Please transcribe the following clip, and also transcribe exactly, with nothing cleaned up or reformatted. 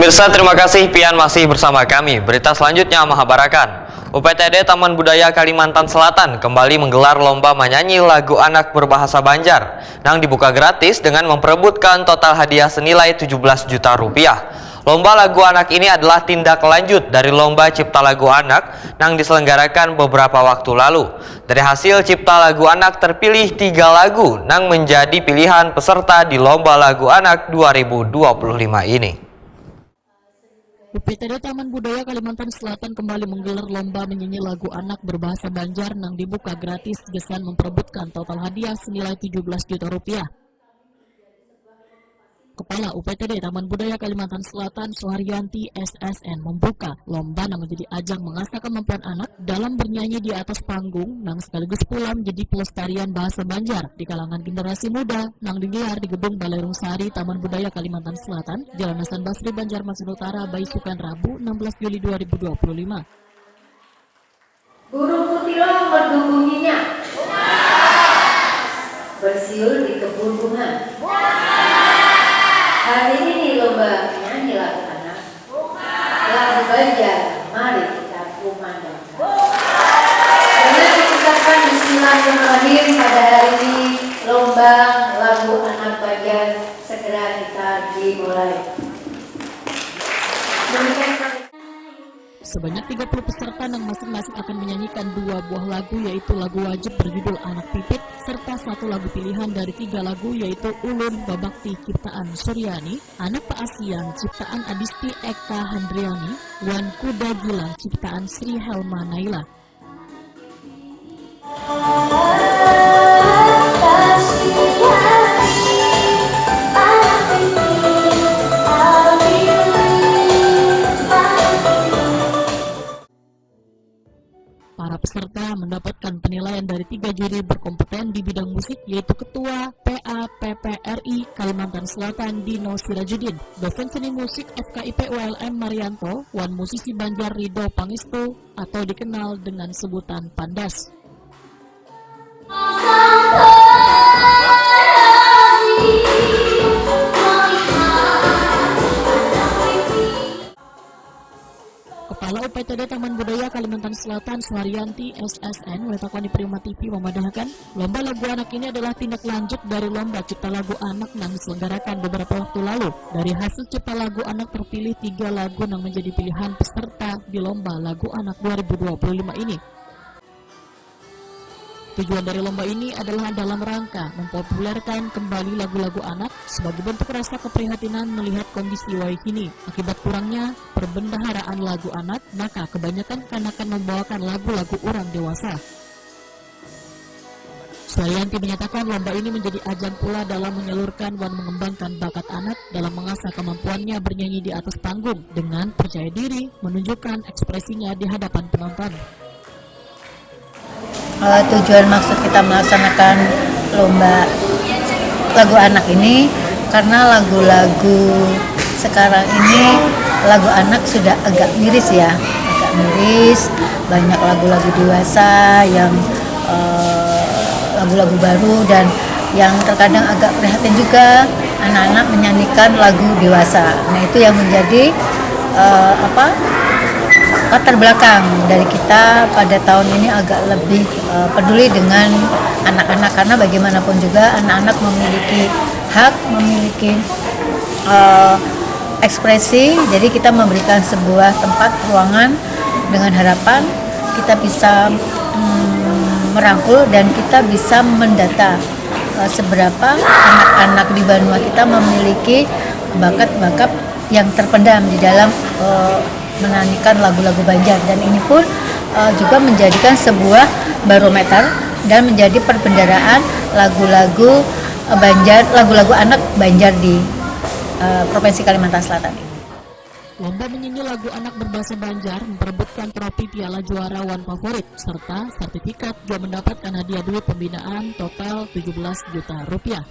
Pemirsa, terima kasih pian masih bersama kami. Berita selanjutnya menghabarakan, U P T D Taman Budaya Kalimantan Selatan kembali menggelar lomba menyanyi lagu anak berbahasa Banjar nang dibuka gratis dengan memperebutkan total hadiah senilai tujuh belas juta rupiah. Lomba lagu anak ini adalah tindak lanjut dari lomba cipta lagu anak nang diselenggarakan beberapa waktu lalu. Dari hasil cipta lagu anak terpilih tiga lagu nang menjadi pilihan peserta di lomba lagu anak dua ribu dua puluh lima ini. U P T D Taman Budaya Kalimantan Selatan kembali menggelar lomba menyanyi lagu anak berbahasa Banjar nang dibuka gratis gasan memperebutkan total hadiah senilai tujuh belas juta rupiah. Kepala U P T D Taman Budaya Kalimantan Selatan, Suharyanti, S S N, membuka lomba nang menjadi ajang mengasah kemampuan anak dalam bernyanyi di atas panggung nang sekaligus pula menjadi pelestarian bahasa Banjar di kalangan generasi muda nang digelar di Gedung Balai Rungsari, Taman Budaya Kalimantan Selatan, Jalan Hasan Basri, Banjarmasin Utara, Baisukan, Rabu, enam belas Juli dua ribu dua puluh lima. Burung kutilang mendukung nyinya. Bersiul di kebun bunga. Hari ini lomba nyanyi lagu anak. Lagu Banjar, mari kita kumandangkan. Dengan diucapkan bismillahirrahmanirrahim, pada hari ini lomba lagu anak Banjar segera kita dimulai. Demikian. Sebanyak tiga puluh peserta nang masing-masing akan menyanyikan dua buah lagu, yaitu lagu wajib berjudul Anak Pipit serta satu lagu pilihan dari tiga lagu, yaitu Ulun Babakti ciptaan Suryani, Anak Paasian ciptaan Adisti Eka Handriani, wan Kuda Gila ciptaan Sri Helma Naila. Para peserta mendapatkan penilaian dari tiga juri berkompeten di bidang musik, yaitu Ketua P A P P R I Kalimantan Selatan Dino Sirajuddin, dosen seni musik F K I P U L M Marianto, wan musisi Banjar Rido Pangestu atau dikenal dengan sebutan Pandas. Kepala U P T D Taman Budaya Kalimantan Selatan, Suharyanti, S S N, ulih takuni Prima T V memadahkan, lomba lagu anak ini adalah tindak lanjut dari lomba cipta lagu anak nang diselenggarakan beberapa waktu lalu. Dari hasil cipta lagu anak terpilih tiga lagu nang menjadi pilihan peserta di lomba lagu anak dua ribu dua puluh lima ini. Tujuan dari lomba ini adalah dalam rangka mempopulerkan kembali lagu-lagu anak sebagai bentuk rasa keprihatinan melihat kondisi wayahini akibat kurangnya perbendaharaan lagu anak, maka kebanyakan kanakan membawakan lagu-lagu urang dewasa. Suharyanti menyatakan lomba ini menjadi ajang pula dalam menyalurkan wan mengembangkan bakat anak dalam mengasah kemampuannya bernyanyi di atas panggung dengan percaya diri menunjukkan ekspresinya di hadapan penonton. Uh, tujuan maksud kita melaksanakan lomba lagu anak ini karena lagu-lagu sekarang ini lagu anak sudah agak miris ya, agak miris, banyak lagu-lagu dewasa yang uh, lagu-lagu baru dan yang terkadang agak prihatin juga anak-anak menyanyikan lagu dewasa. Nah, itu yang menjadi uh, apa latar belakang dari kita pada tahun ini agak lebih uh, peduli dengan anak-anak karena bagaimanapun juga anak-anak memiliki hak, memiliki uh, ekspresi. Jadi kita memberikan sebuah tempat ruangan dengan harapan kita bisa um, merangkul dan kita bisa mendata uh, seberapa anak-anak di Banua kita memiliki bakat-bakat yang terpendam di dalam uh, menyanyikan lagu-lagu Banjar dan ini pun uh, juga menjadikan sebuah barometer dan menjadi perbendaraan lagu-lagu uh, Banjar, lagu-lagu anak Banjar di uh, Provinsi Kalimantan Selatan ini. Lomba menyanyi lagu anak berbahasa Banjar memperebutkan trofi piala juara wan favorit serta sertifikat juga mendapatkan hadiah duit pembinaan total tujuh belas juta rupiah.